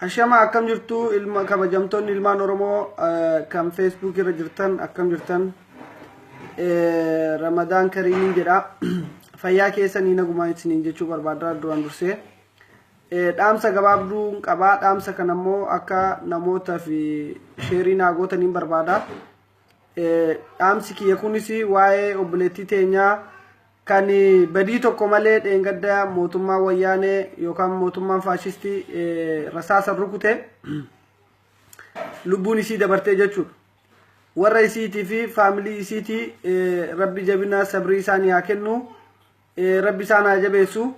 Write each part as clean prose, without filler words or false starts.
Ashama, akkam jirtu ilma kabajamtoonni ilmaan Oromoo kan Facebook irra jirtan? Akkam jirtan? Ramadaan Kariimiin jedha. Fayyaa keessanii, nagumaa isiniin jechuu barbaada. Duraan dursee dhaamsa gabaabduu qabaa. Dhaamsa kana immoo akka namoota fi share naa gootaniin barbaada. Dhaamsi kiyya kunis waa'ee obboleettii teenyaa kan badii tokko malee dheengadda mootummaa Wayyaanee yookaan mootummaan faashistii rasaasa rukute, lubbuun isii dabartee jechuudha. Warra isiitii fi family isiitii Rabbi jabina sabrii isaanii haa kennu, Rabbi isaan haa jabeessu.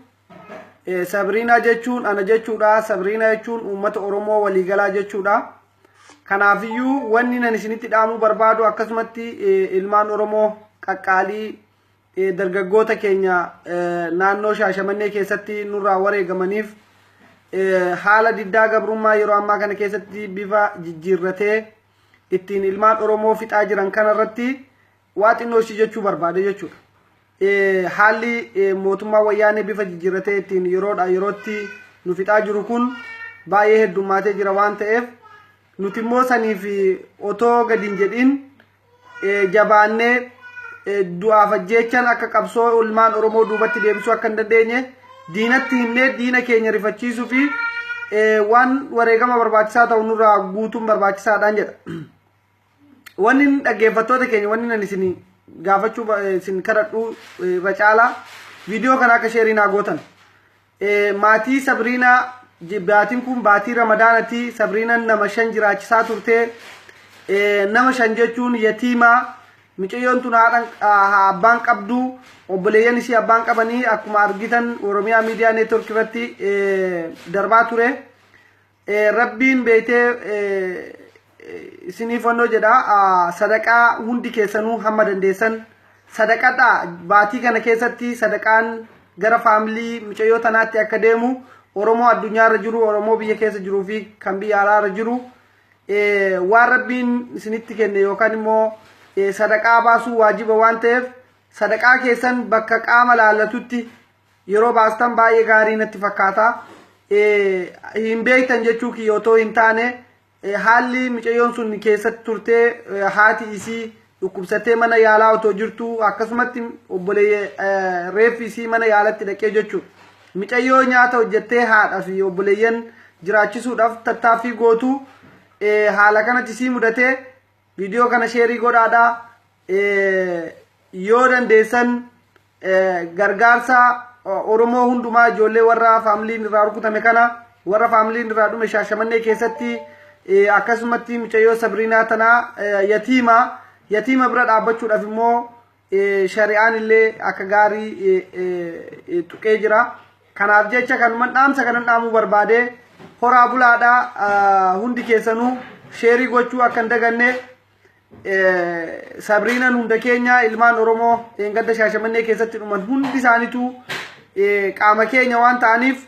Sabriinaa jechuun ana jechuudha. Sabriinaa jechuun uummata Oromoo waliigalaa jechuudha. Kanaafiyyuu wanni nan isinitti dhaamuu barbaadu, akkasumatti ilmaan Oromoo qaqqaalii, dargaggoota keenya naannoo Shaashamannee keessatti nurraa wareegamaniif, haala diddaa gabrummaa yeroo ammaa kana keessatti bifa jijjiirratee ittiin ilmaan Oromoo fixaa jiran kanarratti waa xinnoo ishii jechuu barbaade jechuudha. Haalli mootummaa Wayyaanee bifa jijjiirratee ittiin yeroodha yerootti nu fixaa jiru kun baay'ee heddummaatee jira waan ta'eef, nuti immoo saniif otoo gadi hin jedhin jabaannee du'aaf ajjeechan akka qabsoo ilmaan Oromoo duubatti deebisuu akka hin dandeenye diinatti himnee, diina keenya rifachiisuu fi waan wareegama barbaachisaa ta'u nurraa guutuun barbaachisaadhaan jedha. Wanni dhaggeeffattoota keenya, wanni nan isin gaafachuu isin kadhadhu irra caalaa viidiyoo kana akka share naa gootan. Maatii Sabriinaa, baatiin kun baatii Ramadaanati. Sabriinaan nama shan jiraachisaa turte. Nama shan jechuun yatiimaa. Mucayyoon tun haadhan abbaan qabdu, obboleeyyan isii abbaan qabanii, akkuma argitan Oromiyaa Miidiyaa Network irratti darbaa ture. Rabbiin beeytee isiniif fannoo jedha. Sadaqaa hundi keessanuu hamma dandeessan sadaqadha. Baatii kana keessatti sadaqaan gara family mucayyoo tanaatti akka deemu, Oromoo addunyaarra jiru, Oromoo biyya keessa jiruu fi kan biyya alaarra jiru, waan Rabbiin isinitti kenne yookaan immoo sadaqaa baasuu waajiba waan ta'eef, sadaqaa keessan bakka qaama laallatutti yeroo baastan baay'ee gaarii natti fakkaata. Hin beektan jechuu kiyya otoo hin taane, haalli mucayyoon sun keessatti turtee, haati isii dhukkubsattee mana yaalaa otoo jirtu, akkasumatti obboleeyye reeffi isii mana yaalatti dhaqee jechuudha. Mucayyoo nyaata hojjettee haadha fi obboleeyyan jiraachisuudhaaf tattaaffii gootu haala kanatti isii mudatee. Viidiyoo kana share godhaadhaa. Yoo dandeessan gargaarsa Oromoo hundumaa, ijoollee warra familyn irraa rukutame kana, warra familyn irraa dhume Shaashamannee keessatti, akkasumatti mucayyoo Sabriinaa tanaa yatiima yatiima bira dhaabbachuudhaaf immoo shari'aan illee akka gaarii tuqee jira. Kanaaf jecha kanuman dhaamsa kanan dhaamuu barbaade. Horaa bulaadhaa. Hundi keessanuu share gochuu akka hin daganne. Sabriinan hunda keenya, ilmaan Oromoo dheengadda Shaashamannee keessatti dhuman hundi isaaniitu qaama keenya waan ta'aniif,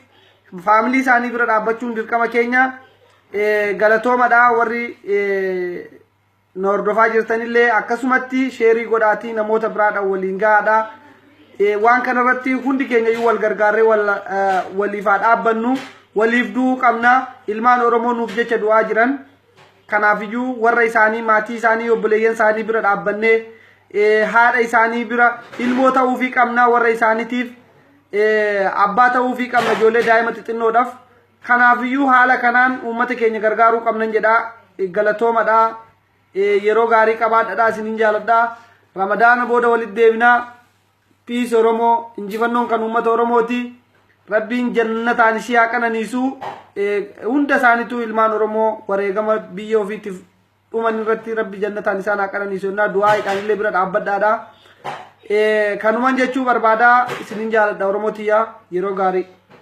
family isaanii bira dhaabbachuun dirqama keenya. Galatoomadha. Warri na hordofaa jirtanillee akkasumatti share godhaatii namoota biraadhaan waliin gahaadha. Waan kanarratti hundi keenya iyyuu wal gargaarree waliif haa dhaabbannu. Waliif du'uu qabna. Ilmaan Oromoo nuuf jecha du'aa jiran. Kanaafiyyuu warra isaanii, maatii isaanii, obboleeyyan isaanii bira dhaabbannee, haadha isaanii bira ilmoo ta'uufii qabna, warra isaaniitiif abbaa ta'uufii qabna, ijoollee daa'ima xixinnoodhaaf. Kanaafiyyuu haala kanaan uummata keenya gargaaruu qabnan jedha. Galatoomadha. Yeroo gaarii qabaadhadha. Isiniin jaaladha. Ramadaana booda walitti deebinaa. Peace Oromoo, injifannoon kan uummata Oromooti. Rabbiin jannataan ishii haa qananiisu. Hunda isaaniitu ilmaan Oromoo wareegama biyya ofiitiif dhuman irratti Rabbi jannataan isaan haa qananiisu. Innaa du'aa illee bira dhaabbadhaadha. Kanuman jechuu barbaadaa. Isiniin jaaladha, Oromoo tiyyaa. Yeroo gaarii.